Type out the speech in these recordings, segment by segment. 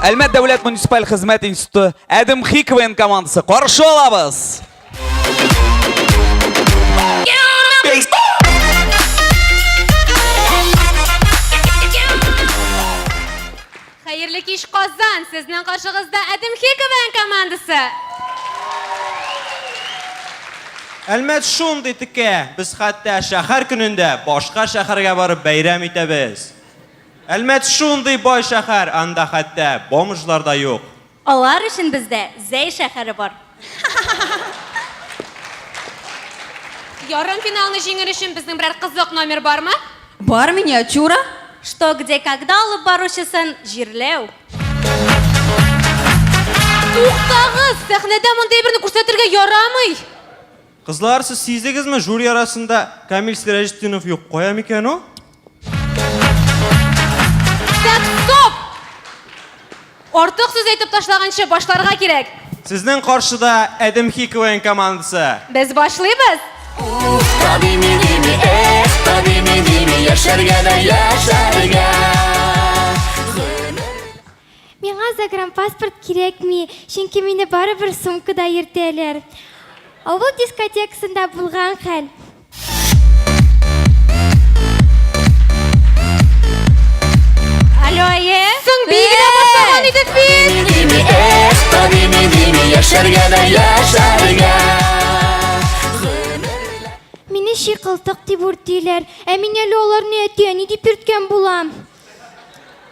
Әлмәт дәүләт муниципаль хезмәт институты Әдем КВН командасы. Каршы алабыз! Хәерле кич, Казан! Сезнең каршыгызда Әдем КВН командасы! Әлмәт шундый текә, без хәтта шәһәр көнендә башка шәһәргә барып бәйрәм итәбез. Әлмәт шундый бай шәһәр, анда хәтта бомжлар да юк. Алар өчен бездә Зәй шәһәре бар. Ярымфиналны җиңер өчен безнең берәр кызык номер бармы? Бар миниатюра. Что, где, когда алып баручысын җирләү. Туктагыз! Сәхнәдә мондый әйберне күрсәтергә ярамый! Кызлар, сез сиздегезме, жюри арасында Камил Сираҗетдинов юк. Кая микән ул? Так, стоп! Артык сүз әйтеп ташлаганчы башларга кирәк. Сезнең каршыда Әдемхи КВН командасы. Без башлыйбыз. Табими дими, эх, табими дими, яшәргә дә яшәргә. Миңа загранпаспорт кирәкми, чөнки мине барыбер сумкада йөртәләр. Авыл дискотекасында булган хәл. Алло, әйе. Соң биегенә башлаган идек бит. Дими, эх, табими дими, яшәргә дә яшәргә. Мине чикылтык дип үртиләр, ә мин әле аларны әти-әни дип йөрткән булам.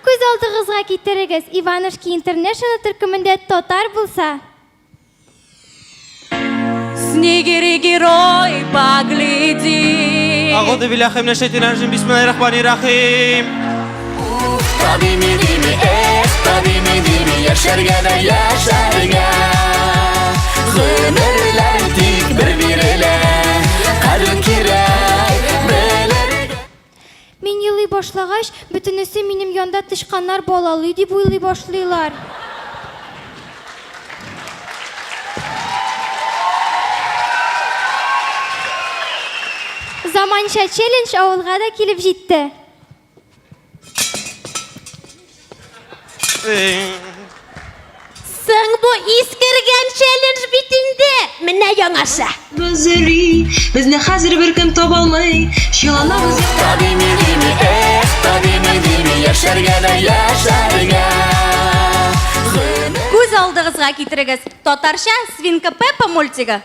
Күз алдыгызга китерегез, Иванушки Интернешнл төркемендә татар булса. Снегири герой, погляди. Агуду биллахи минәш шайтанир раҗим. Бисмиллахир рахманир рахим. Табими дими, эх, табими дими, яшәргә дә яшәргә. Гомерләр тик бер бирелә, кадер кирәк белергә. Мин елый башлагач, бөтенесе минем янда тычканнар балалый дип уйлый башлыйлар. Заманча челлендж авылга да килеп җитте. Соң бу искергән челлендж бит инде. Менә яңасы. Без йөри, безне хәзер беркем табалмый. Чыланабыз. Табими дими, эх, табими дими, яшәргә дә яшәргә. Күз алдыгызга китерегез, татарча Свинка Пеппа мультигы.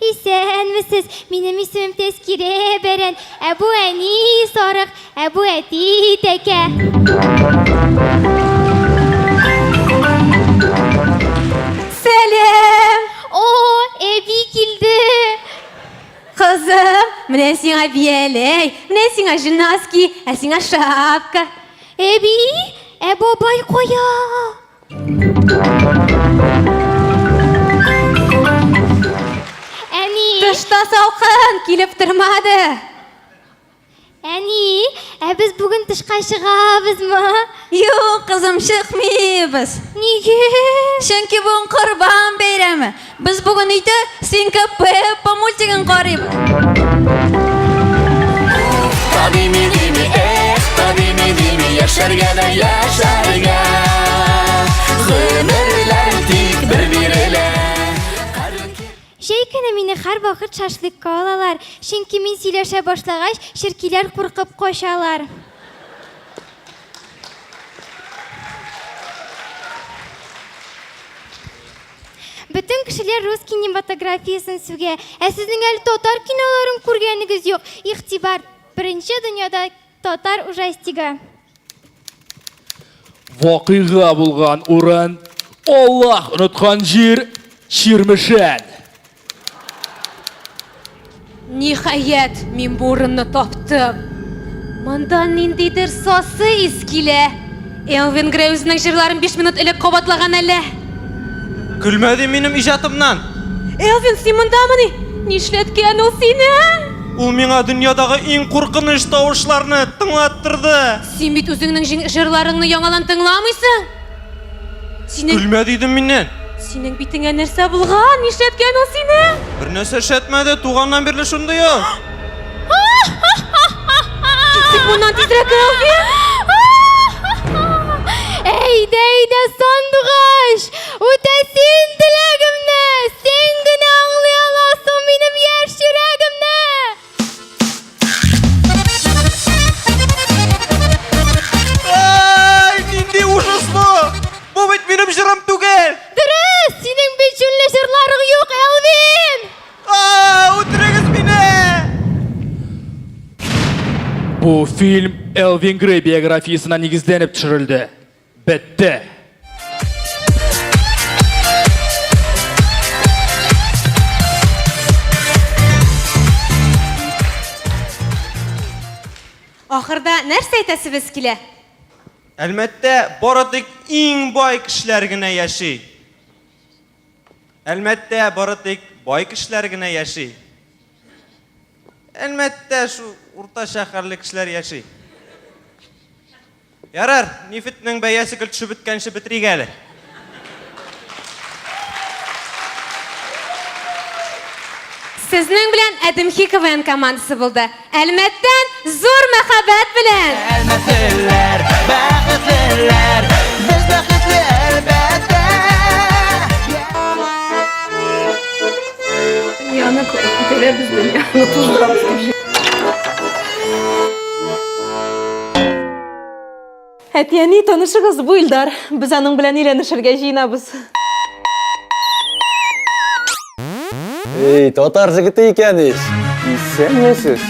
Исәнмесез, минем исемем Тәскирә Бәрән, ә бу әни сарык, ә бу әти тәкә. Сәлам! О, әби килде. Кызым, менә сиңа бияләй, менә сиңа носки, ә сиңа шапка. Әби, ә бабай кая? Әни! Тышта салкын, килеп тормады. Әни, ә без бүген тышка чыгабызмы? Юк, кызым, чыкмыйбыз. Нигә? Чөнки бүген Корбан бәйрәме. Без бүген өйдә Свинка Пеппа мультигын карыйбыз. Табими дими, эх, табими дими, яшәргә дә яшәргә. Гомерләр тик бер бирелә. Җәй көне мине һәрвакыт шашлыкка алалар, чөнки мин сөйләшә башлагач, черкиләр куркып качалар. Бөтен кешеләр рус кинематографиясен сүгә, ә сезнең әле татар киноларын күргәнегез юк. Игътибар, беренче дөньяда татар ужастигы. Вакыйга булган урын, Аллаһ оныткан җир, Чирмешән. Ниһаять, мин бу урынны таптым. Монда ниндидер сасы ис килә. Элвин Грей үзенең җырларын 5 минут элек кабатлаган әллә? Көлмә ди минем иҗатымнан. Элвин, син мондамыни? Нишләткән ул сине? Ул миңа дөньядагы иң куркыныч тавышларны тыңлаттырды. Син бит үзеңнең җырларыңны яңадан тыңламыйсың. Синең Көлмә дидем миннән. Синең битеңә нәрсә булган? Нишләткән ул сине? Бер нәрсә эшләтмәде, туганнан бирле шундый ул. Китсен. моннан тизрәк, Элвин! Әйдә, әйдә, сандугач! Үтә син теләгемне! Син генә аңлый аласың минем яшь йөрәгемне! Ай, нинди ужас бу! Бу бит минем җырым түгел! Дөрес, синең бит җүнле җырларың юк, Элвин! А, үтерегез мине! Бу фильм Элвин Грей биографиясенә нигезләнеп төшерелде. Бетте. Ахырда нәрсә әйтәсебез килә? Әлмәттә бары тик иң бай кешеләр генә яши. Әлмәттә бары тик бай кешеләр генә яши. Әлмәттә шул урта шәһәрле кешеләр яши. Ярар, нефтьнең бәясе гел төшеп беткәнче бетерик әле. Сезнең белән Әдемхи КВН командасы булды. Әлмәттән зур мәхәббәт белән! Әлмәтлеләр, бәхетлеләр, без бәхетле әлбәттә. Дөньяны күтәрәбез, дөньяны туздырабыз дип. Әти-әни, танышыгыз, бу Илдар. Без аның белән өйләнешергә җыенабыз. Эй, татар җегете икән ич. Исәнмесез.